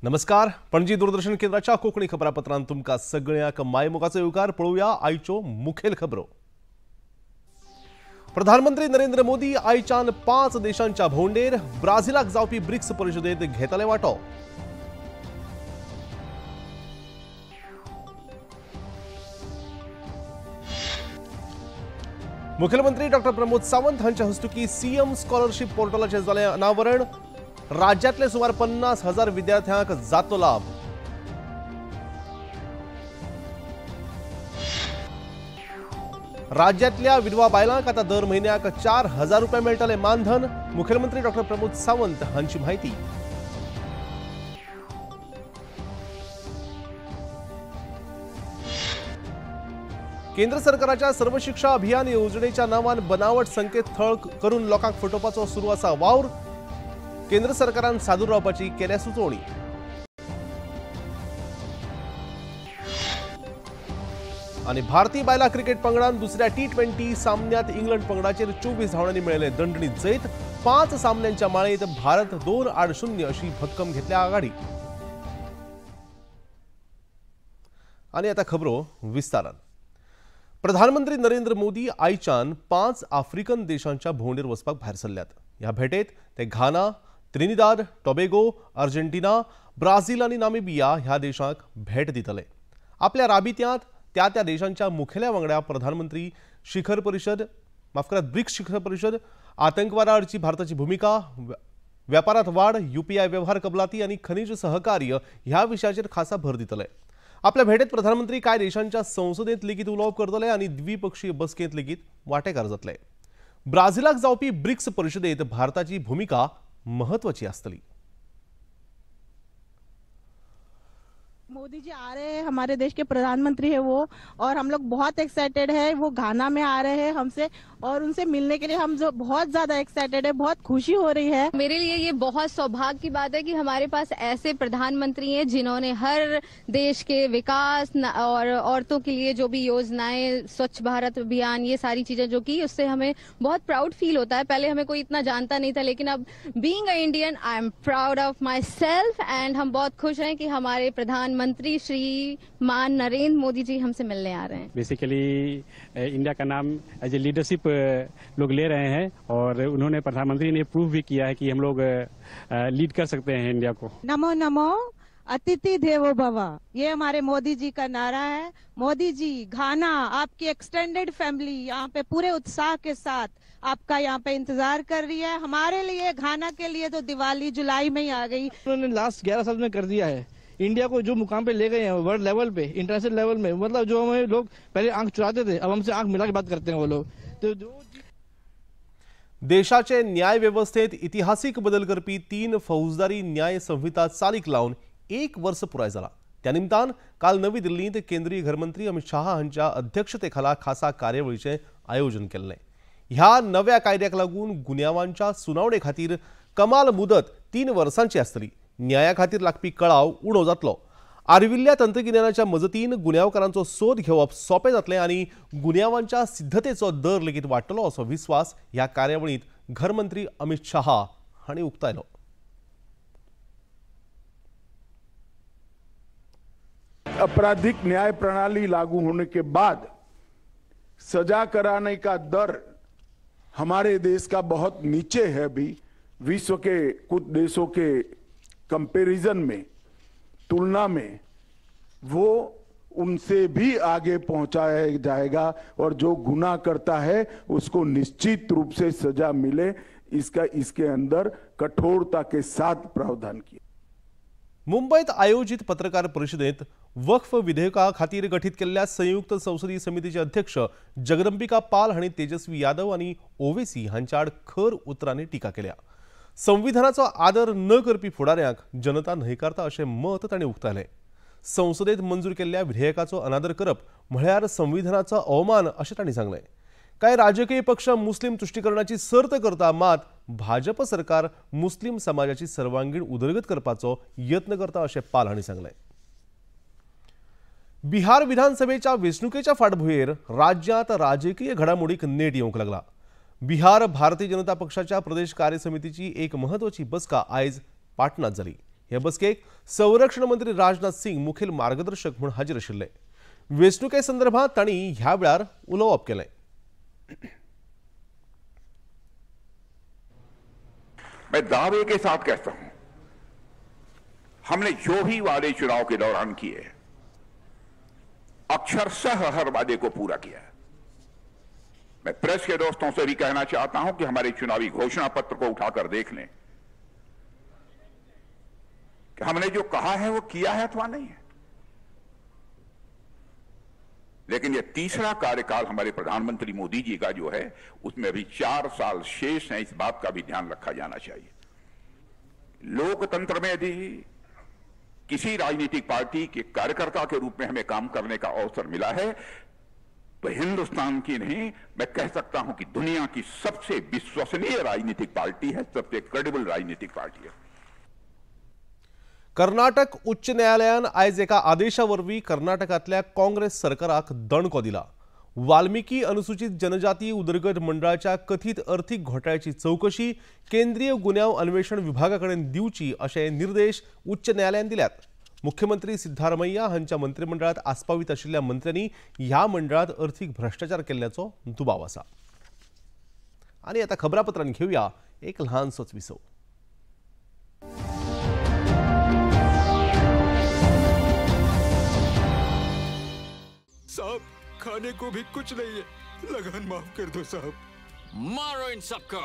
नमस्कार, पणजी दूरदर्शन केंद्राच्या कोंकणी खबरापत्रांत तुमकां सगळ्यांक मायमोगाचो येवकार. पळोवया आयच्यो मुखेल खबरो. प्रधानमंत्री नरेंद्र मोदी आयच्यान 5 देशांच्या भोंवडेर ब्राझिलाक जावपी ब्रिक्स परिशदेंत घेतले वांटो. मुखेलमंत्री डॉ प्रमोद सावंत हांच्या हस्तुकी सीएम स्कॉलरशीप पोर्टलाचें जालें अनावरण. राज्यांतले सुमार 50,000 विद्यार्थ्यांक जातो लाभ. राज्यांतल्या विधवा बायलांक आतां दर म्हयन्याक 4,000 रुपये मेळटले मानधन. मुखेलमंत्री डॉ प्रमोद सावंत हांची म्हायती. केंद्र सरकाराच्या सर्व शिक्षा अभियान येवजणेच्या नांवान बनावट संकेतथळ करून लोकांक फटोवपाचो सुरू आसा वावर. केंद्र सरकारान सादूर रावपाची केल्या सुचोवणी. आनी भारतीय बायलां क्रिकेट पंगडान दुसऱ्या T20 सामन्यात इंग्लंड पंगडाचेर 24 धांवड्यांनी मेळयलें दंडणी जैत. 5 सामन्यांच्या माळेंत भारत 2-0 अशी भक्कम घेतल्या आघाडी. आनी आतां खबरो विस्तारान. प्रधानमंत्री नरेंद्र मोदी आयच्यान 5 आफ्रिकन देशांच्या भोंवडेर वचपाक भायर सरल्यात. ह्या भेटेत ते Ghana, Trinidad, Tobago, Argentina, Brazil आनी नामिबिया ह्या देशांक भेट दितले. आपल्या राबित्यांत त्या त्या देशांच्या मुखेल्या वांगडा प्रधानमंत्री शिखर परिशद, माफ करात, ब्रिक्स शिखर परिशद, आतंकवादा आडची भारताची भूमिका, व्यापारात वाड, UPI व्यवहार कबलाती आनी खनिज सहकार्य ह्या विशयाचेर खासा भर दितले. आपल्या भेटेत प्रधानमंत्री कांय देशांच्या संसदेंत लेगीत उलोवप करतले आनी द्विपक्षीय बसकेंत लेगीत वांटेकार जातले. ब्राझिलाक जावपी ब्रिक्स परिशदेंत भारताची भूमिका महत्वाची आसतली. मोदी जी आ रहे हैं, हमारे देश के प्रधानमंत्री है वो, और हम लोग बहुत एक्साइटेड है. वो घाना में आ रहे हैं हमसे, और उनसे मिलने के लिए हम जो बहुत ज्यादा एक्साइटेड है, बहुत खुशी हो रही है. मेरे लिए ये बहुत सौभाग्य की बात है कि हमारे पास ऐसे प्रधानमंत्री हैं जिन्होंने हर देश के विकास और औरतों के लिए जो भी योजनाएं, स्वच्छ भारत अभियान, ये सारी चीजें जो की, उससे हमें बहुत प्राउड फील होता है. पहले हमें कोई इतना जानता नहीं था, लेकिन अब being a Indian I am proud of myself and हम बहुत खुश हैं कि हमारे प्रधानमंत्री श्री मान नरेंद्र मोदी जी हमसे मिलने आ रहे हैं. बेसिकली इंडिया का नाम एज ए लीडरशिप लोग ले रहे हैं और उन्होंने, प्रधानमंत्री ने प्रूव भी किया है कि हम लोग लीड कर सकते हैं इंडिया को. नमो नमो अतिथि देवो भव, ये हमारे मोदी जी का नारा है. मोदी जी, घाना, आपकी एक्सटेंडेड फैमिली यहाँ पे पूरे उत्साह के साथ आपका यहाँ पे इंतजार कर रही है. हमारे लिए, घाना के लिए तो दिवाली जुलाई में ही आ गई. उन्होंने लास्ट 11 साल में कर दिया है. इंडिया को जो मुकाम पे ले गए हैं world level pay, international level में, मतलब जो हमें लोग पहले आंख चुराते थे, अब हमसे आंख मिला के बात करते हैं वो लोग. तो देशाचे न्याय व्यवस्थेत इतिहासीक बदल करपी 3 फौजदारी न्याय संहिता चालीक लावन 1 वर्ष पुराय जाला. त्या निमतान काल नवी दिल्लींत केंद्रीय घरमंत्री अमित शाह हांच्या अध्यक्षतेखाला खासा कार्यावळीचें आयोजन केल्लें. ह्या नव्या कायद्याक लागून गुन्यांवांच्या सुनावणे खातीर कमाल मुदत 3 वर्सांची आसतली. न्याया खातीर लागपी कळाव उणो जातलो. आर्विल्ल्या तंत्रगिन्यानाच्या मजतीन गुन्यांवकारांचो सोद घेवप सोंपें जातलें आनी गुन्यांवांच्या सिद्धतेचो दर लेगीत वाडटलो असो विस्वास ह्या कार्यावळींत घरमंत्री अमित शाह हांणी उक्तायलो. आपराधिक न्याय प्रणाली लागू होने के बाद सजा कराने का दर हमारे देश का बहुत नीचे है. अभी विश्व के कुछ देशों के कंपैरिजन में, तुलना में, वो उनसे भी आगे पहुंचाया जाएगा और जो गुनाह करता है उसको निश्चित रूप से सजा मिले, इसका इसके अंदर कठोरता के साथ प्रावधान किया. मुंबईत आयोजित पत्रकार परिषदेत वक्फ विधेयका खातीर गठीत केल्ल्या संयुक्त संसदीय समितीचे अध्यक्ष जगदंबिका पाल हांणी तेजस्वी यादव आनी ओवेसी हांच्या आड खर उतरांनी टिका केल्या. संविधानाचो आदर न करपी फुडाऱ्यांक जनता न्हयकारता अशें मत तांणी उक्तायलें. संसदेत मंजूर केल्ल्या विधेयकाचो अनादर करप म्हळ्यार संविधानाचो अवमान अशें तांणी सांगलें. कांय राजकीय पक्ष मुस्लीम तुश्टीकरणाची सर्त करता, मात भाजप सरकार मुस्लीम समाजाची सर्वांगीण उदरगत करपाचो यत्न करता अशें पाल हांणी सांगलें. बिहार विधानसभेच्या वेंचणुकेच्या फाटभुंयेर राज्यांत राजकीय घडामोडीक नेट येवंक लागला. बिहार भारतीय जनता पक्षाच्या प्रदेश कार्यसमितीची एक महत्वाची बसका आयज पाटणात जाली. हे बसकेक संरक्षण मंत्री राजनाथ सिंग मुखेल मार्गदर्शक म्हूण हाजीर आशिल्ले. वेंचणुके संदर्भात तांणी ह्या वेळार उलोवप केलें. मैं दावे के साथ कहता हूं, हमने जो भी वादे चुनाव के दौरान किए, अक्षरशः हर वादे को पूरा किया है। मैं प्रेस के दोस्तों से भी कहना चाहता हूं कि हमारे चुनावी घोषणा पत्र को उठाकर देख लें कि हमने जो कहा है वो किया है अथवा नहीं है। लेकिन यह तीसरा कार्यकाल हमारे प्रधानमंत्री मोदी जी का जो है, उसमें अभी 4 साल शेष हैं। इस बात का भी ध्यान रखा जाना चाहिए। लोकतंत्र में यदि किसी राजनीतिक पार्टी के कार्यकर्ता के रूप में हमें काम करने का अवसर मिला है, तो हिंदुस्तान की नहीं, मैं कह सकता हूं कि दुनिया की सबसे विश्वसनीय राजनीतिक पार्टी है, सबसे क्रेडिबल राजनीतिक पार्टी है। कर्नाटक उच्च न्यायालयान आयज एका आदेशा वरवीं कर्नाटकांतल्या काँग्रेस सरकाराक दणको दिला. वाल्मिकी अनुसूचित जनजाती उदरगत मंडळाच्या कथीत अर्थीक घोटाळ्याची चवकशी केंद्रीय गुन्यांव अन्वेषण विभागा कडेन दिवची अशे निर्देश उच्च न्यायालयान दिल्यात. मुख्यमंत्री सिद्धारमैया हांच्या मंत्रिमंडळांत आस्पावीत आशिल्ल्या मंत्र्यांनी ह्या मंडळांत अर्थीक भ्रष्टाचार केल्ल्याचो दुबाव आसा. आनी आतां खबरापत्रान घेवया एक ल्हानसोच विसव. साहब, खाने को भी कुछ नहीं है, लगन माफ कर दो साहब। मारो इन सबको।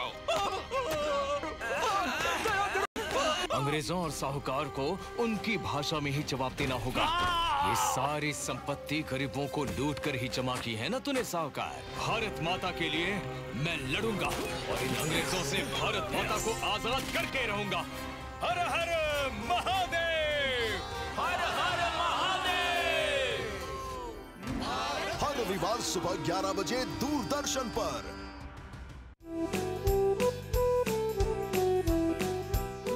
अंग्रेजों और साहूकार को उनकी भाषा में ही जवाब देना होगा। ये सारी संपत्ति गरीबों को लूट कर ही जमा की है ना तूने साहूकार। भारत माता के लिए मैं लड़ूंगा और इन अंग्रेजों से भारत माता को आजाद करके रहूंगा। हर हर महादेव, हर हर महादेव। हर रविवार सुबह 11 बजे दूरदर्शन पर।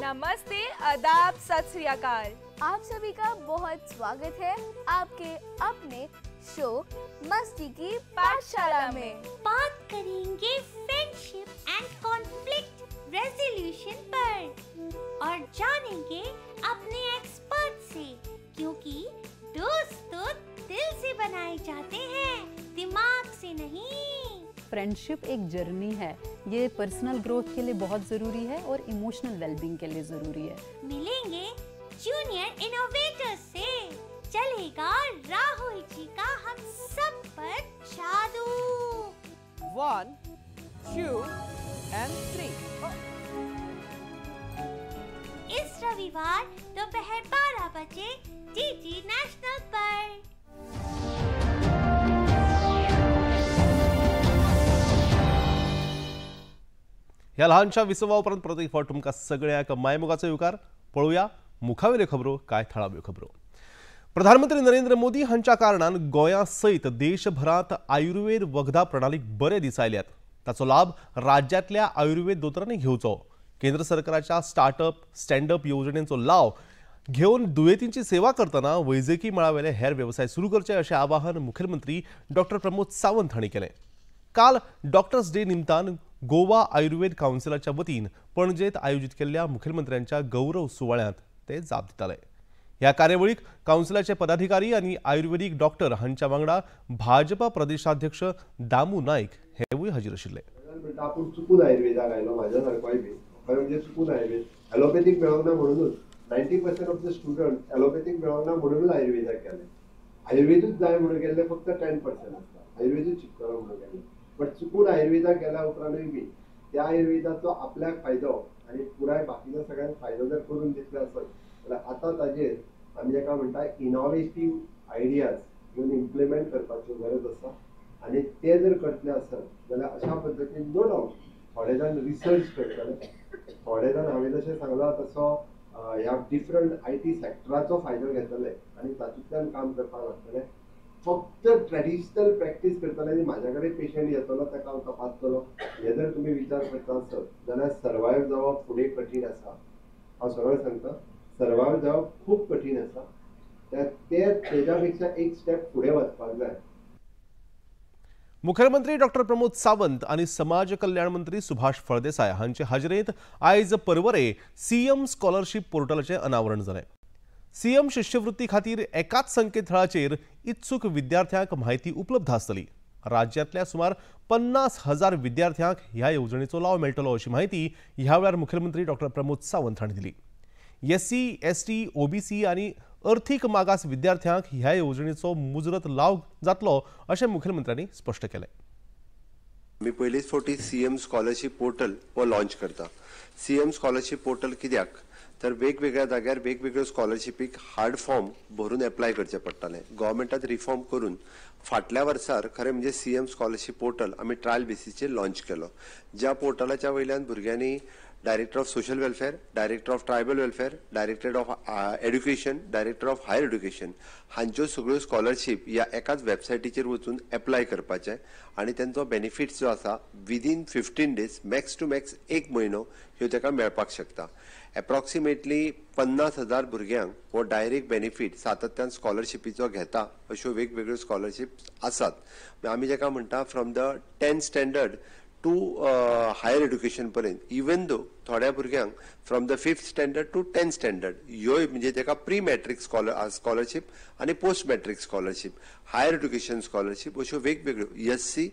नमस्ते, आदाब, सत श्री अकाल। आप सभी का बहुत स्वागत है आपके अपने शो मस्ती की पाठशाला में। बात करेंगे फ्रेंडशिप एंड कॉन्फ्लिक्ट रेजोल्यूशन पर और जानेंगे अपने एक्सपर्ट से, क्योंकि दोस्त तो दिल से बनाए जाते हैं, दिमाग से नहीं। फ्रेंडशिप एक जर्नी है, ये पर्सनल ग्रोथ के लिए बहुत ज़रूरी है और इमोशनल वेलबींग के लिए ज़रूरी है। मिलेंगे जूनियर इनोवेटर्स से, चलेगा राहुल जी का हम सब पर जादू। 1, 2 and 3। इस रविवार दोपहर 12 बजे डीडी नेशनल पर। ह्या ल्हानशा विसवा उपरांत परत एक फावट तुमकां सगळ्यांक मायमोगाचो येवकार. पळोवया मुखावेल्यो खबरो, काय थळाव्यो खबरो. प्रधानमंत्री नरेंद्र मोदी हांच्या कारणान गोंया सयत देशभरांत आयुर्वेद वखदां प्रणालीक बरे दीस आयल्यात. ताचो लाभ राज्यांतल्या आयुर्वेद दोतोरांनी घेवचो. केंद्र सरकाराच्या स्टार्टअप स्टँडअप येवजणेचो लाव घेवन दुयेंतींची सेवा करतना वैजकी मळावेले हेर वेवसाय सुरू करचे अशें आवाहन मुखेलमंत्री डॉक्टर प्रमोद सावंत हांणी केलें. काल डॉक्टर्स डे निमतान गोवा आयुर्वेद कावन्सिलाच्या वतीन पणजेत आयोजित केल्ल्या मुखेलमंत्र्यांच्या गौरव सुवाळ्यांत ते जाप दिताले. ह्या कार्यावळीक कावन्सिलाचे पदाधिकारी आनी आयुर्वेदीक डॉक्टर हांच्या वांगडा भाजपा प्रदेशाध्यक्ष दामू नायक हेवूय हाजीर आशिल्ले. आपूण चुकून आयुर्वेदाक आयलो, म्हाज्या सारकोय बी खरें म्हणजे चुकून आयुर्वेद एलोपॅथीक मेळोंक ना म्हणूनच 90% ऑफ the student एलोपॅथीक मेळोंक ना म्हणूनच आयुर्वेदाक गेले. आयुर्वेदूच जाय म्हणून गेल्ले फक्त 10% आसता, आयुर्वेदूच शिकतलो म्हणून गेले. बट चुकून आयुर्वेदाक गेल्या उपरांतूय बी त्या आयुर्वेदाचो आपल्याक फायदो आनी पुराय बाकीच्या सगळ्यांक फायदो जर करून दितले आसत जाल्यार आतां ताजेर आमी ताका म्हणटा इनोवेटीव आयडियाज घेवन इम्प्लिमेंट करपाची गरज आसा. आनी ते जर करतले आसत जाल्यार अशा पद्दतीन नो डावट थोडे जाण रिसर्च करतले, थोडे जाण हांवें जशें सांगलां तसो ह्या डिफरंट IT सॅक्टराचो फायदो घेतले आनी तातूंतल्यान काम करपाक लागतले. फक्त ट्रेडिशनल प्रॅक्टीस करतले आनी म्हाज्या कडेन पेशंट येतलो ताका हांव तपासतलो हे जर तुमी विचार करता आसत जाल्यार सर्वायव जावप फुडें कठीण आसा. हांव सरळ सांगता, सर्वायव जावप खूब कठीण आसा. ते तेज्या पेक्षा एक स्टेप फुडें वचपाक जाय. मुख्यमंत्री डॉक्टर प्रमोद सावंत आनी समाज कल्याण मंत्री सुभाष फळदेसाय हांचे हाजेरेंत आयज पर्वरे सीएम स्कॉलरशीप पोर्टलाचें अनावरण जालें। सीएम शिश्यवृत्ती खातीर एकाच संकेतथळाचेर इत्सूक विद्यार्थ्यांक म्हायती उपलब्ध आसतली। राज्यांतल्या सुमार 50,000 विद्यार्थ्यांक ह्या येवजणेचो लाव मेळटलो अशी म्हायती ह्या वेळार मुख्यमंत्री डॉक्टर प्रमोद सावंत हांणी दिली। एससी, एसटी, ओबीसी आनी अर्थीक मागास विद्यार्थ्यांक ह्या येवजणेचो मुजरत लाव जातलो अशें मुख्यमंत्र्यांनी स्पश्ट केलें। आमी पयलीच फावटी सीएम स्कॉलरशीप पोर्टल हो लॉन्च करता। सीएम स्कॉलरशीप पोर्टल कित्याक तर वेगवेगळ्या जाग्यार वेगवेगळ्यो स्कॉलरशिपीक हार्ड फॉर्म भरून एप्लाय करचें पडटालें। गव्हर्मेंटात रिफॉर्म करून फाटल्या वर्सार खरें म्हणजे सीएम स्कॉलरशीप पोर्टल आमी ट्रायल बेसीसचेर लॉन्च केलो, ज्या पोर्टलाच्या वयल्यान भुरग्यांनी Director of Social Welfare, Director of Tribal Welfare, Directorate of Education, Director of Higher Education हांच्यो सगळ्यो स्कॉलरशीप ह्या एकाच वेबसायटीचेर वचून एप्लाय करपाचें आनी तेंचो बेनिफीट जो आसा within 15 days max to max 1 म्हयनो ह्यो ताका मेळपाक शकता। एप्रॉक्सिमेटली 50,000 भुरग्यांक हो डायरेक्ट बेनिफीट सातत्यान स्कॉलरशिपीचो घेता अश्यो वेगवेगळ्यो स्कॉलरशीप आसात। आमी जाका म्हणटा from the 10th standard to higher education पर्यंत, इवन दो थोड्या भुरग्यांक from the 5th standard to 10th standard ह्यो म्हणजे ताका प्री मॅट्रीक स्कॉलरशीप आनी post matric scholarship, higher education scholarship अश्यो वेगवेगळ्यो SC,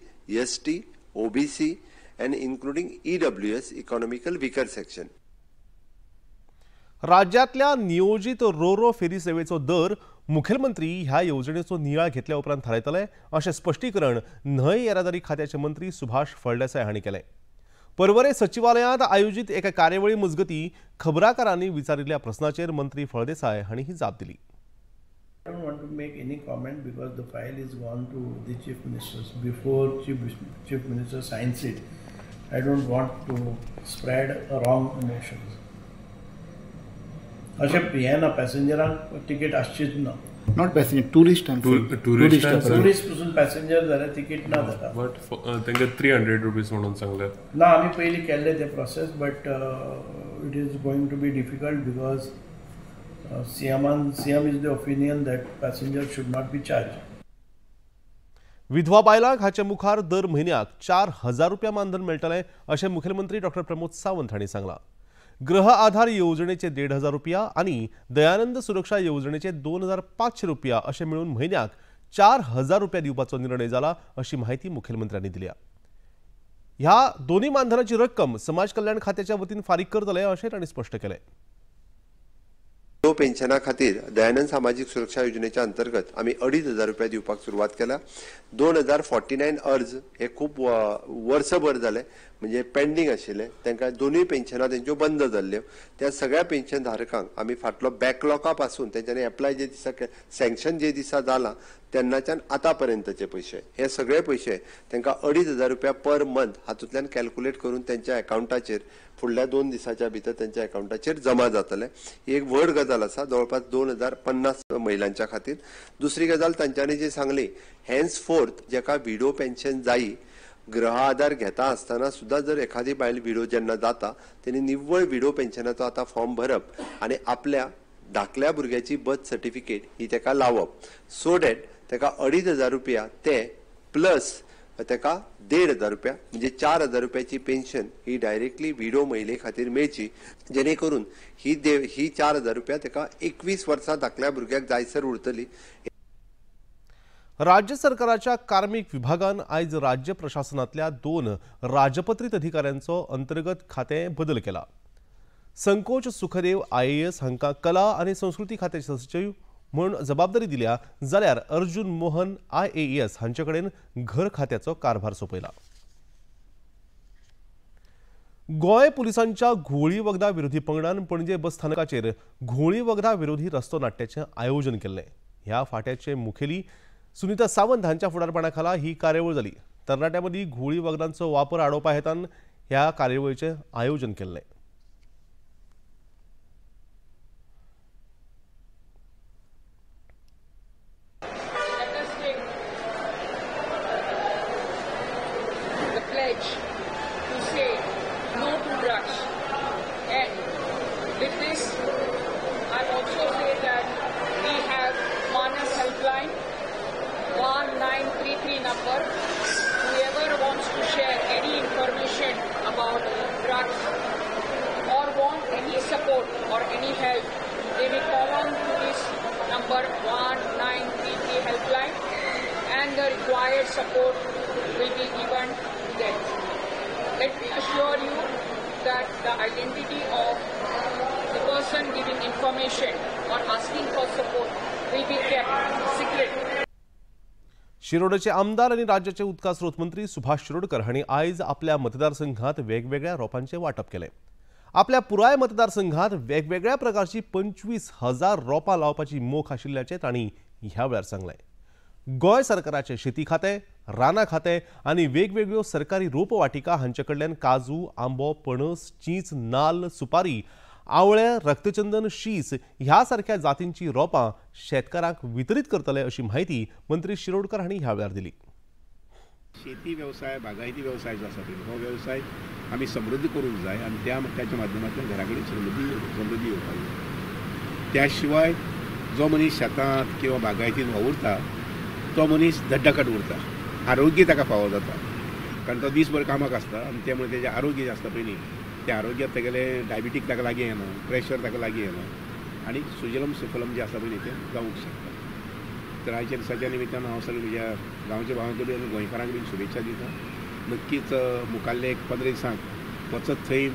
ST, OBC and including EWS economical weaker section. राज्यांतल्या नियोजीत रोरो फेरी सेवेचो दर मुखेलमंत्री ह्या येवजणेचो नियाळ घेतल्या उपरांत थारायतले अशें स्पश्टीकरण न्हंय येरादारी खात्याचे मंत्री सुभाष फळदेसाय हांणी केलें। पर्वरे सचिवालयांत आयोजीत एका कार्यावळी मजगतीं खबराकारांनी विचारिल्ल्या प्रस्नाचेर मंत्री फळदेसाय हांणी ही जाप दिली। I don't want to make any comment because the file is gone to the chief ministers before chief minister signs it. I don't want to spread wrong emotions. अशें हें ना, पॅसेंजरांक तिकेट आसचीच ना। Not passenger, tourist and tourist पसून passenger जाल्यार ticket ना जाता। But तांकां 300 rupees म्हणून सांगलें ना, आमी पयलीं केल्लें तें process, but it is going to be difficult because CM is the opinion that passenger should not be charge. विधवा बायलांक हाचे मुखार दर म्हयन्याक 4,000 रुपया मानधन मेळटलें अशें मुखेलमंत्री डॉक्टर प्रमोद सावंत हांणी सांगलां। गृह आधार येवजणेचे 1,500 रुपया आनी दयानंद सुरक्षा येवजणेचे 2,500 रुपया अशें मेळून म्हयन्याक 4,000 रुपया दिवपाचो निर्णय जाला अशी म्हायती मुखेलमंत्र्यांनी दिल्या। ह्या दोनूय मानधनाची रक्कम समाज कल्याण खात्याच्या वतीन फारीक करतले अशें तांणी स्पश्ट केलें। पेन्शना खातीर दयानंद सामाजीक सुरक्षा योजनेच्या अंतर्गत आमी 2,500 रुपया दिवपाक सुरवात केल्या। 2,049 अर्ज हे खूब वर्सभर जाले म्हणजे पेंडींग आशिल्ले, तांकां दोनूय पेन्शनां तेंच्यो बंद जाल्ल्यो। त्या सगळ्या पेन्शन धारकांक आमी फाटलो बॅकलॉगा पासून तेंच्यांनी एप्लाय जे दिसा सँक्शन जे दिसा जाला तेन्नाच्यान आतां पर्यंतचे पयशे हे सगळे पयशे तांकां 2,500 रुपया पर मंथ हातूंतल्यान कॅल्क्युलेट करून तेंच्या एकावंटाचेर फुडल्या 2 दिसाच्या भितर तेंच्या एकावंटाचेर जमा जातले। ही एक व्हड गजाल आसा जवळपास 2,050 महिलांच्या खातीर। दुसरी गजाल तांच्यांनी जी सांगली, हेन्स फोर्थ जेका विडो पेन्शन जायी गृह आधार घेता आसतना सुद्दां जर एखादी बायल विडो जेन्ना जाता तेणी निव्वळ विडो पेन्शनाचो आतां फॉर्म भरप आनी आपल्या धाकल्या भुरग्याची बर्थ सर्टिफिकेट ही ताका लावप, सो that ताका 2,500 रुपया ते प्लस ताका 1,500 रुपया म्हणजे 4,000 रुपयाची पेन्शन ही डायरेक्टली विडो महिले खातीर मेळची, जेणे करून ही 4,000 रुपया ताका 21 वर्सां धाकल्या भुरग्याक जायसर उरतली। राज्य सरकाराच्या कार्मिक विभागान आयज राज्य प्रशासनांतल्या 2 राजपत्रित अधिकाऱ्यांचो अंतर्गत खातें बदल केला। संकोच सुखदेव IAS हांकां कला आनी संस्कृती खात्याचे सचीव म्हूण जबाबदारी दिल्या, जाल्यार अर्जुन मोहन IAS हांचे कडेन घर खात्याचो कारभार सोंपयला। गोंय पुलिसांच्या घुंवळी वखदां विरोधी पंगडान पणजे बस स्थानकाचेर घुंवळी वखदां विरोधी रस्तो नाट्याचें आयोजन केल्लें। ह्या फाट्याचे मुखेली सुनीता सावंत हांच्या फुडारपणा खाला ही कार्यावळ जाली। तरणाट्यां मदीं घुंवळी वखदांचो वापर आडोवपा हेतान ह्या कार्यावळीचें आयोजन केल्लें। Helpline 1933 number required support will be given to them. Let me assure you that the identity of the person giving information or asking for support will be kept secret. शिरोडचे आमदार आनी राज्याचे उदका स्रोत मंत्री सुभाष शिरोडकर हांणी आयज आपल्या मतदारसंघात वेगवेगळ्या रोपांचे वांटप केलें. आपल्या पुराय मतदारसंघात वेगवेगळ्या प्रकारची 25,000 रोपां लावपाची मोख आशिल्ल्याचें तांणी ह्या वेळार सांगलें. गोंय सरकाराचे शेती खातें, रानां खातें आनी वेगवेगळ्यो सरकारी रोपवाटिका हांचे कडल्यान काजू, आंबो, पणस, चींच, नाल्ल, सुपारी, आवळे, रक्तचंदन, शीस ह्या सारक्या जातींची रोपां शेतकारांक वितरीत करतले अशी म्हायती मंत्री शिरोडकर हांणी ह्या वेळार दिली. शेती वेवसाय, बागायती वेवसाय जो आसा हो वेवसाय आमी समृद्ध करूंक जाय आनी त्याच्या माध्यमांतल्यान घरा कडेन समृद्धी येवपाक जाय. त्या शिवाय जो मनीस शेतांत किंवा बागायतीन वावुरता तो मनीस धड्डकट उरता, आरोग्य ताका फावो जाता, कारण तो दीसभर कामाक आसता आनी त्यामुळे तेजें आरोग्य जें आसता पळय न्ही त्या आरोग्यात तेगेलें डायबिटीक ताका लागीं येना, प्रेशर ताका लागीं येना आनी सुजलम सुफलम जें आसा पळय न्ही तें जावंक शकता. तर आयच्या दिसाच्या निमित्तान हांव सगळें म्हज्या गांवच्या भावांक बी आनी गोंयकारांक बी शुभेच्छा दिता. नक्कीच मुखाल्ले एक 15 दिसांक वचत थंय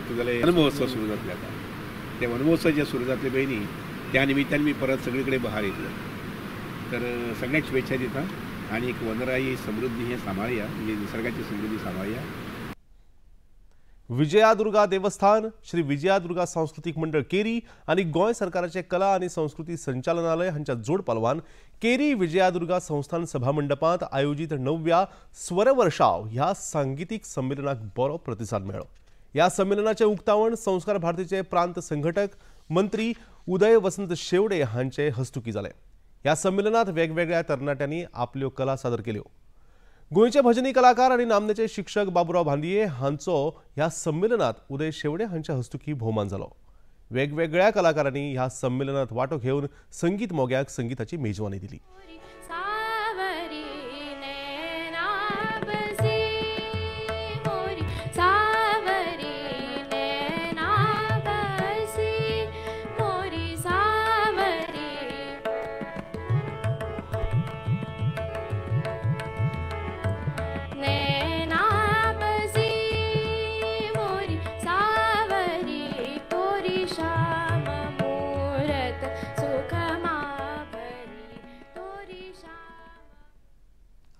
तुगेले वनमहोत्सव सुरू जातले. आतां ते वनमहोत्सव जे सुरू जातले पळय न्ही त्या निमित्तान मी परत सगळे कडेन बहार येतले. तर सगळ्यांक शुभेच्छा दिता आनी एक वनराई समृद्धी हें सांबाळया, म्हणजे निसर्गाची समृद्धी सांबाळया. विजयादुर्गा देवस्थान, श्री विजयादुर्गा सांस्कृतीक मंडळ केरी आनी गोंय सरकाराचे कला आनी संस्कृती संचालनालय हांच्या जोड पालवान केरी विजयादुर्गा संस्थान सभा मंडपांत आयोजीत 9व्या स्वरवर्षाव ह्या सांगीतिक संमेलनाक बरो प्रतिसाद मेळ्ळो. ह्या संमेलनाचें उक्तावण संस्कार भारतीचे प्रांत संघटक मंत्री उदय वसंत शेवडे हांचे हस्तुकी जालें. ह्या संमेलनात वेगवेगळ्या तरणाट्यांनी आपल्यो कला सादर केल्यो. गोंयचे भजनी कलाकार आनी नामनेचे शिक्षक बाबुराव भांदिये हांचो ह्या संमेलनात उदय शेवडे हांच्या हस्तुकी भोवमान जालो. वेगवेगळ्या कलाकारांनी ह्या संमेलनात वांटो घेवन संगीत मोग्याक संगीताची मेजवानी दिली.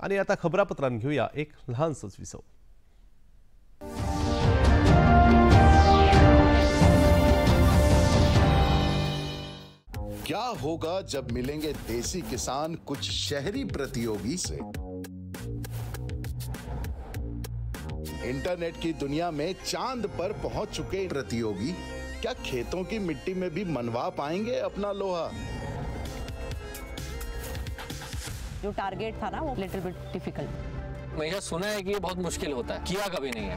आणि आता खबरापत्रांत घेऊया एक लहानसोच विसव. क्या होगा जब मिलेंगे देसी किसान कुछ शहरी प्रतियोगी से? इंटरनेट की दुनिया में चांद पर पहुंच चुके प्रतियोगी क्या खेतों की मिट्टी में भी मनवा पाएंगे अपना लोहा? जो टारगेट था ना वो लिटिल बिट डिफिकल्ट। हमेशा सुना है कि ये बहुत मुश्किल होता है, किया कभी नहीं है।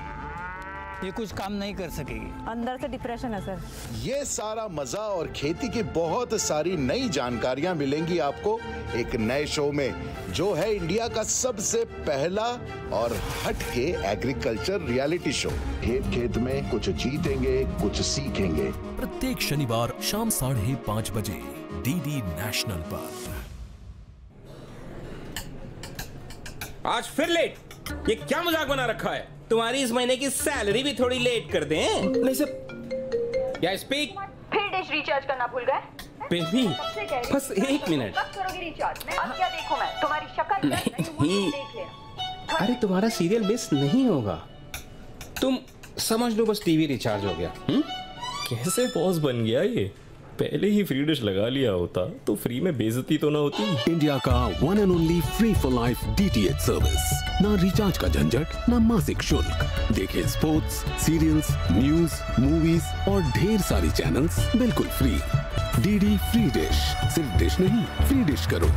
ये कुछ काम नहीं कर सकेगी। अंदर से डिप्रेशन है सर। ये सारा मजा और खेती की बहुत सारी नई जानकारियां मिलेंगी आपको एक नए शो में, जो है इंडिया का सबसे पहला और हटके एग्रीकल्चर रियलिटी शो। खेत खेत में कुछ जीतेंगे कुछ सीखेंगे। प्रत्येक शनिवार शाम 5:30 बजे डीडी नेशनल पर। आज फिर लेट, ये क्या मजाक बना रखा है? तुम्हारी इस महीने की सैलरी भी थोड़ी लेट कर दें। नहीं सर, या स्पीक। फिर डिश रिचार्ज करना भूल गए? बेबी बस एक मिनट। कब करोगी रिचार्ज? अब क्या देखूं मैं तुम्हारी शक्ल? नहीं, अरे तुम्हारा सीरियल मिस नहीं होगा, तुम समझ लो बस टीवी रिचार्ज हो गया। कैसे बॉस बन गया ये? पहले ही फ्री डिश लगा लिया होता तो फ्री में बेइज्जती तो ना होती। इंडिया का 1 and only free for life DTH service. ना रिचार्ज का झंझट, ना मासिक शुल्क। देखें स्पोर्ट्स, सीरियल्स, न्यूज, मूवीज और ढेर सारी चैनल्स बिल्कुल फ्री। डीडी फ्री डिश, सिर्फ डिश नहीं फ्री डिश करो।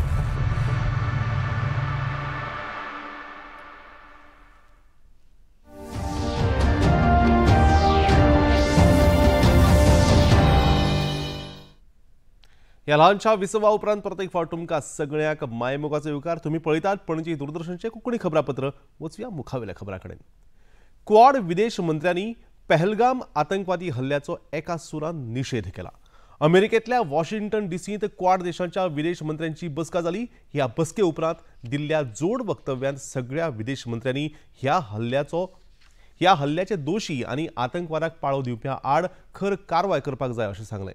ह्या ल्हानशा विसवा उपरांत परत एक फावट तुमकां सगळ्यांक मायमोगाचो येवकार। तुमी पळयतात पणजी दूरदर्शनचें कोंकणी खबरापत्र। वचुया मुखावेल्या खबरां कडेन। क्वाड विदेश मंत्र्यांनी पहलगाम आतंकवादी हल्ल्याचो एका सुरान निशेध केला। अमेरिकेंतल्या वॉशिंग्टन डीसींत क्वाड देशांच्या विदेश मंत्र्यांची बसका जाली. ह्या बसके उपरांत दिल्ल्या जोड वक्तव्यांत सगळ्या विदेश मंत्र्यांनी ह्या हल्ल्याचे दोशी आनी आतंकवादाक पाळो दिवप्या आड खर कारवाय करपाक जाय अशें सांगलें.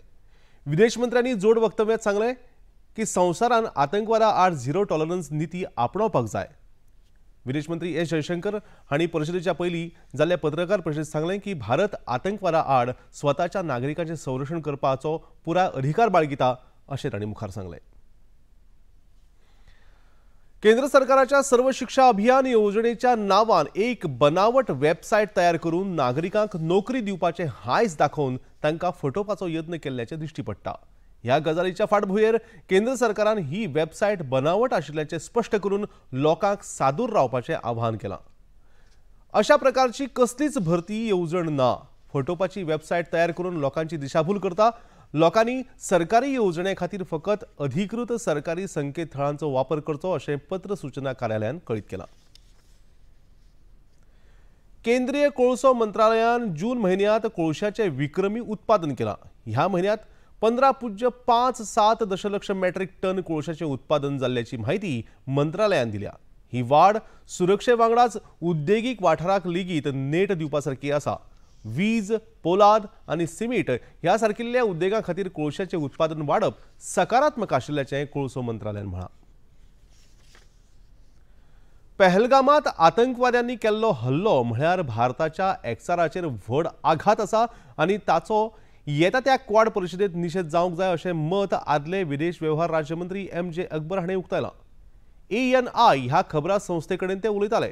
विदेश मंत्र्यांनी जोड वक्तव्यांत सांगलें की संवसारान आतंकवादा आड झिरो टॉलरन्स नीती आपणावपाक जाय. विदेश मंत्री एस जयशंकर हांणी परिशदेच्या पयलीं जाल्ल्या पत्रकार परिशदेंत सांगलें की भारत आतंकवादा आड स्वताच्या नागरिकांचें संरक्षण करपाचो पुराय अधिकार बाळगिता अशें तांणी मुखार सांगलें. केंद्र सरकाराच्या सर्व शिक्षा अभियान येवजणेच्या नांवान एक बनावट वेबसायट तयार करून नागरिकांक नोकरी दिवपाचें हांयस दाखोवन तांकां फटोवपाचो यत्न केल्ल्याचें दिश्टी पडटा. ह्या गजालीच्या फाटभुंयेर केंद्र सरकारान ही वेबसायट बनावट आशिल्ल्याचें स्पश्ट करून लोकांक सादूर रावपाचें आवाहन केलां. अशा प्रकारची कसलीच भरती येवजण ना. फटोवपाची वेबसायट तयार करून लोकांची दिशाभूल करता. लोकांनी सरकारी येवजणे खातीर फकत अधिकृत सरकारी संकेतथळांचो वापर करचो अशें पत्र सूचना कार्यालयान कळीत केलां. केंद्रीय कोळसो मंत्रालयान जून म्हयन्यांत कोळशाचें विक्रमी उत्पादन केलां. ह्या म्हयन्यांत 15.57 दशलक्ष मेट्रीक टन कोळशाचें उत्पादन जाल्ल्याची म्हायती मंत्रालयान दिल्या. ही वाड सुरक्षे वांगडाच उद्देगीक वाठाराक लेगीत नेट दिवपा सारकी आसा. वीज, पोलाद आनी सिमीट ह्या सारकिल्ल्या उद्देगां खातीर कोळशाचें उत्पादन वाडप सकारात्मक आशिल्ल्याचें कोळसो मंत्रालयान म्हळां. पहलगामात आतंकवाद्यांनी केल्लो हल्लो म्हळ्यार भारताच्या एकचाराचेर व्हड आघात आसा आनी ताचो येता त्या क्वाड परिशदेंत निशेध जावंक जाय अशें मत आदले विदेश वेव्हार राज्यमंत्री एम जे अकबर हांणी उक्तायलां. ANI ह्या खबरां संस्थे कडेन ते उलयताले.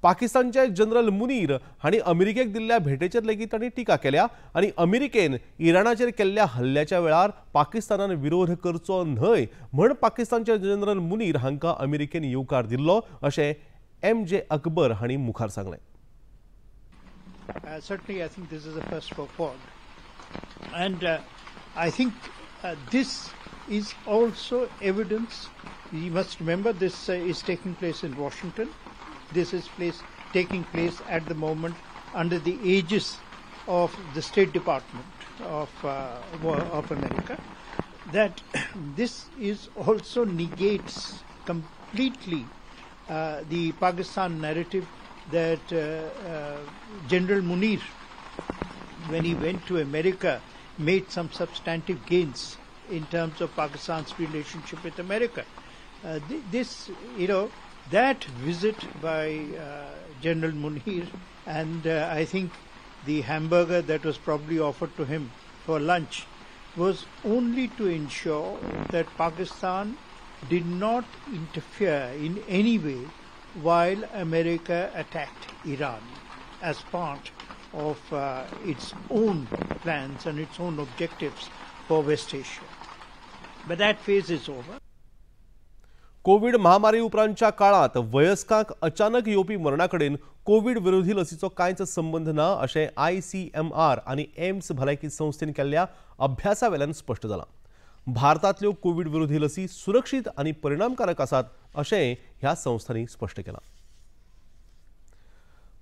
पाकिस्तानचे जनरल मुनीर हांणी अमेरिकेक दिल्ल्या भेटेचेर लेगीत तांणी टिका केल्या आनी अमेरिकेन इराणाचेर केल्ल्या हल्ल्याच्या वेळार पाकिस्तानान विरोध करचो न्हय म्हण पाकिस्तानचे जनरल मुनीर हांकां अमेरिकेन येवकार दिल्लो अशें एम जे अकबर हांणी मुखार सांगलें. Certainly, I think this is the first for Quad. And I think this is also evidence. You must remember this is taking place in Washington. This is taking place at the moment under the aegis of the State Department of America. That this is also negates completely the Pakistan narrative that General Munir, when he went to America, made some substantive gains in terms of Pakistan's relationship with America. This, you know, that visit by General Munir and I think the hamburger that was probably offered to him for lunch was only to ensure that Pakistan did not interfere in any way while America attacked Iran as part of its own plans and its own objectives for West Asia. But that phase is over. Covid महामारी उपरांतच्या काळांत वयस्कांक अचानक येवपी मरणा कडेन Covid विरोधी लसीचो कांयच संबंध ना अशें ICMR आनी एम्स भलायकी संस्थेन केल्ल्या अभ्यासा वेल्यान स्पश्ट जालां. भारतांतल्यो कोविड विरोधी लसी सुरक्षीत आनी परिणामकारक आसात अशें ह्या संस्थांनी स्पश्ट केलां.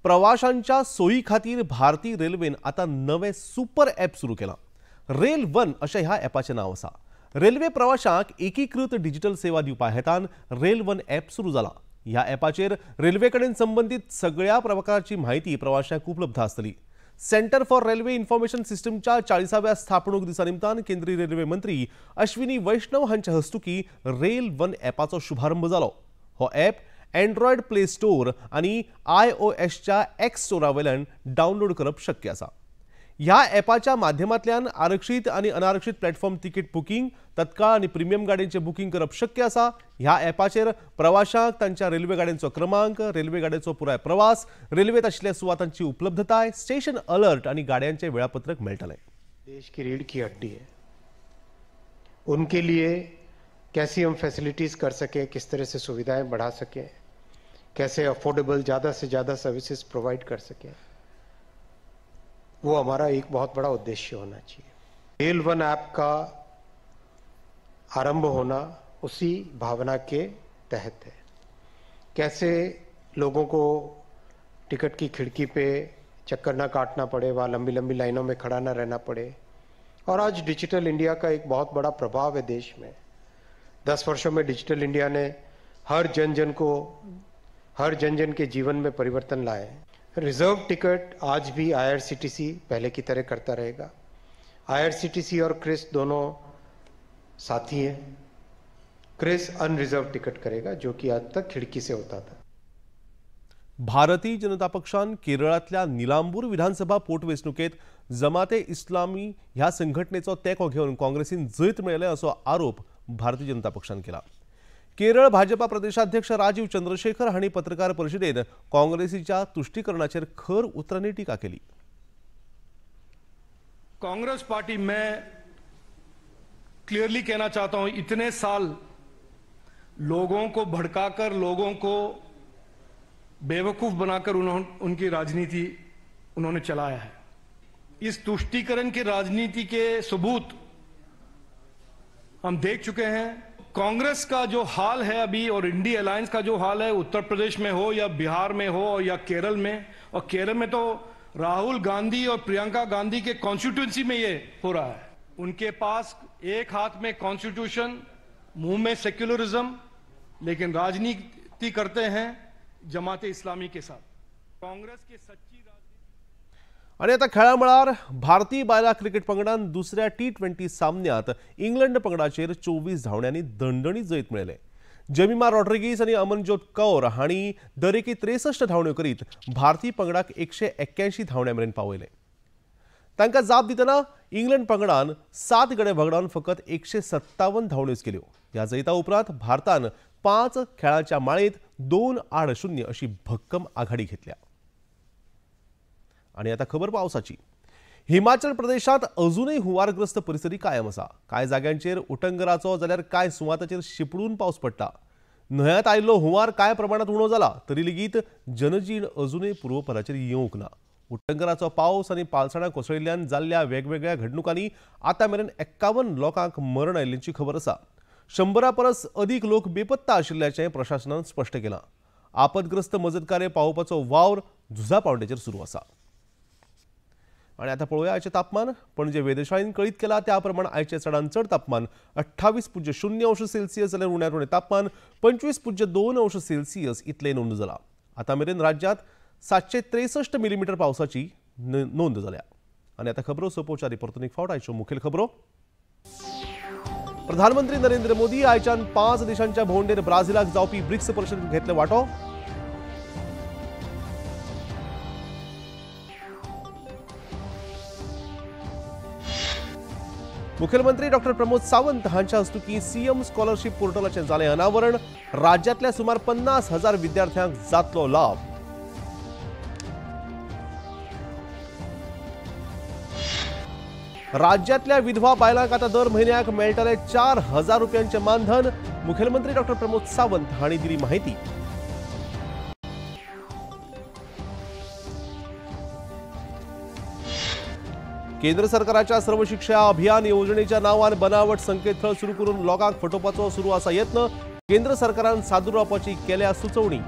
प्रवाशांच्या सोयी खातीर भारतीय रेल्वेन आतां नवें सुपर ॲप सुरू केलां. रेल वन अशें ह्या ॲपाचें नांव आसा. रेल्वे प्रवाशांक एकीकृत डिजिटल सेवा दिवपा हेतान रेल वन ॲप सुरू जाला. ह्या ॲपाचेर रेल्वे कडेन संबंदीत सगळ्या प्रकाराची म्हायती प्रवाशांक उपलब्ध आसतली. सेंटर फॉर रेल्वे इन्फॉर्मेशन सिस्टमच्या 40व्या स्थापणूक दिसा निमतान केंद्रीय रेल्वे मंत्री अश्विनी वैष्णव हांच्या हस्तुकी रेल वन ॲपाचो शुभारंभ जालो. हो ॲप एंड्रॉयड प्ले स्टोर आनी iOSच्या एक्स स्टोरा वयल्यान डावनलोड करप शक्य आसा. ह्या ॲपाच्या माध्यमांतल्यान आरक्षीत आनी अनारक्षीत प्लॅटफॉर्म तिकीट बुकींग, तत्काळ आनी प्रिमियम गाडयेंचें बुकींग करप शक्य आसा. ह्या ॲपाचेर प्रवाशांक तांच्या रेल्वे गाडयेंचो क्रमांक, रेल्वे गाडयेचो पुराय प्रवास, रेल्वेत आशिल्ल्या सुवातांची उपलब्धताय, स्टेशन अलर्ट आनी गाडयांचें वेळापत्रक मेळटलें. देश की रीढ़ की हड्डी है, उनके लिए कैसी हम फैसिलिटीज कर सकें, किस तरह से सुविधाएं बढ़ा सकें, कैसे अफोर्डेबल ज़्यादा से ज़्यादा सर्विसेज प्रोवाइड कर सकें, वो हमारा एक बहुत बड़ा उद्देश्य होना चाहिए। रेल वन ऐप का आरंभ होना उसी भावना के तहत है। कैसे लोगों को टिकट की खिड़की पे चक्कर ना काटना पड़े, वहाँ लंबी लंबी लाइनों में खड़ा ना रहना पड़े, और आज डिजिटल इंडिया का एक बहुत बड़ा प्रभाव है देश में। 10 वर्षों में डिजिटल इंडिया ने हर जन जन को, हर जन जन के जीवन में परिवर्तन लाए। रिजर्व टिकट आज भी आईआरसीटीसी पहले की तरह करता रहेगा। आईआरसीटीसी और क्रिस दोनों साथी हैं। क्रिस अनरिजर्व टिकट करेगा, जो कि आज तक खिड़की से होता था। भारतीय जनता पक्षान केरळांतल्या निलांबूर विधानसभा पोटवेंचणुकेंत जमाते इस्लामी ह्या संघटनेचो तेंको घेवन काँग्रेसीन जैत मेळयलें असो आरोप भारतीय जनता पक्षान केला। केरळ भाजपा प्रदेशाध्यक्ष राजीव चंद्रशेखर हांणी पत्रकार परिशदेंत काँग्रेसीच्या तुष्टीकरणाचेर खर उतरांनी टीका केली। कांग्रेस पार्टी में क्लियरली कहना चाहता हूं, इतने साल लोगों को भड़काकर, लोगों को बेवकूफ बनाकर उनकी राजनीति उन्होंने चलाया है। इस तुष्टीकरण की राजनीति के सबूत हम देख चुके हैं। कांग्रेस का जो हाल है अभी और इंडी अलायंस का जो हाल है, उत्तर प्रदेश में हो या बिहार में हो या केरल में, और केरल में तो राहुल गांधी और प्रियंका गांधी के कॉन्स्टिट्यूंसी में ये हो रहा है। उनके पास एक हाथ में कॉन्स्टिट्यूशन, मुंह में सेक्युलरिज्म, लेकिन राजनीति करते हैं जमाते इस्लामी के साथ। कांग्रेस के सच्ची आणि आता खेळामळार भारतीय बायलां क्रिकेट पंगडान दुसऱ्या T20 सामन्यात इंग्लंड पंगडाचेर 24 धांवड्यांनी दणदणीत जैत मेळयलें। जेमिमा रॉड्रिगीस आनी अमनजोत कौर हांणी दरेकी 63 धांवड्यो करीत भारतीय पंगडाक 181 धांवड्यां मेरेन पावयलें। तांकां जाप दितना इंग्लंड पंगडान 7 गडे वगडावन फकत 157 धांवड्योच केल्यो। ह्या जैता उपरांत भारतान 5 खेळाच्या माळेंत 2-0 अशी भक्कम आघाडी घेतल्या। आणि आता खबर पावसाची। हिमाचल प्रदेशात अजूनही हुंवारग्रस्त परिस्थिती कायम आसा। कांय जाग्यांचेर उटंगराचो जाल्यार कांय सुवातांचेर शिपडून पावस पडटा। न्हंयांत आयिल्लो हुंवार कांय प्रमाणांत उणो जाला तरी लेगीत जनजीण अजूनय पुर्वपदाचेर येवंक ना। उटंगराचो पावस आनी पालसणां कोसळिल्ल्यान जाल्ल्या वेगवेगळ्या घडणुकांनी आतां मेरेन 51 लोकांक मरण आयिल्ल्याची खबर आसा। 100 परस अदीक लोक बेपत्ता आशिल्ल्याचें प्रशासनान स्पश्ट केलां। आपदग्रस्त मजत कार्य पावोवपाचो वावर झुजा पावंड्याचेर सुरू आसा। आणि आता पळोवया आयचें तापमान। पणजे वेधशाळेन कळीत केला त्या प्रमाण आयचें चडांत चड तापमान 28.0 अंश सेल्सियस जाल्यार उण्यांत उणें तापमान 25.2 अंश सेल्सियस इतलें नोंद जालां। आतां मेरेन राज्यांत 763 मिलीमीटर पावसाची नोंद जाल्या। आनी आतां खबरो सोंपोवच्या आदीं परतून एक फावट आयच्यो मुखेल खबरो। प्रधानमंत्री नरेंद्र मोदी आयच्यान 5 देशांच्या भोंवडेर ब्राझिलाक जावपी ब्रिक्स परिशदेंत घेतले वांटो। मुख्यमंत्री डॉक्टर प्रमोद सावंत हांच्या हस्तुकीं सीएम स्कॉलरशीप पोर्टलाचें जालें अनावरण। राज्यांतल्या सुमार 50,000 विद्यार्थ्यांक जातलो लाभ। राज्यांतल्या विधवा बायलांक आतां दर म्हयन्याक मेळटले 4,000 रुपयांचें मानधन। मुख्यमंत्री डॉक्टर प्रमोद सावंत हांणी दिली माहिती। केंद्र सरकाराच्या सर्व शिक्षा अभियान येवजणेच्या नांवान बनावट संकेतथळ सुरू करून लोकांक फटोवपाचो सुरू आसा यत्न। केंद्र सरकारान सादूर रावपाची केल्या सुचोवणी।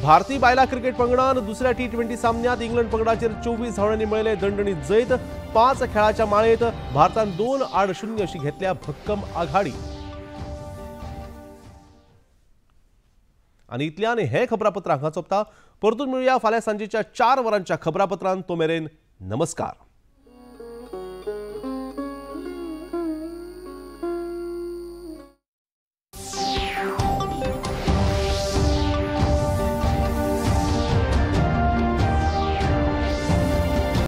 भारतीय बायलां क्रिकेट पंगडान दुसऱ्या T20 सामन्यात इंग्लंड पंगडाचेर 24 धांवड्यांनी मेळयलें दणदणीत जैत। 5 खेळाच्या माळेंत भारतान 2-0 अशी घेतल्या भक्कम आघाडी। आनी इतल्यान हे खबरापत्र हांगा सोंपता। परतून मेळुया फाल्यां सांजेच्या 4 वरांच्या खबरापत्रांत। तो मेरेन नमस्कार।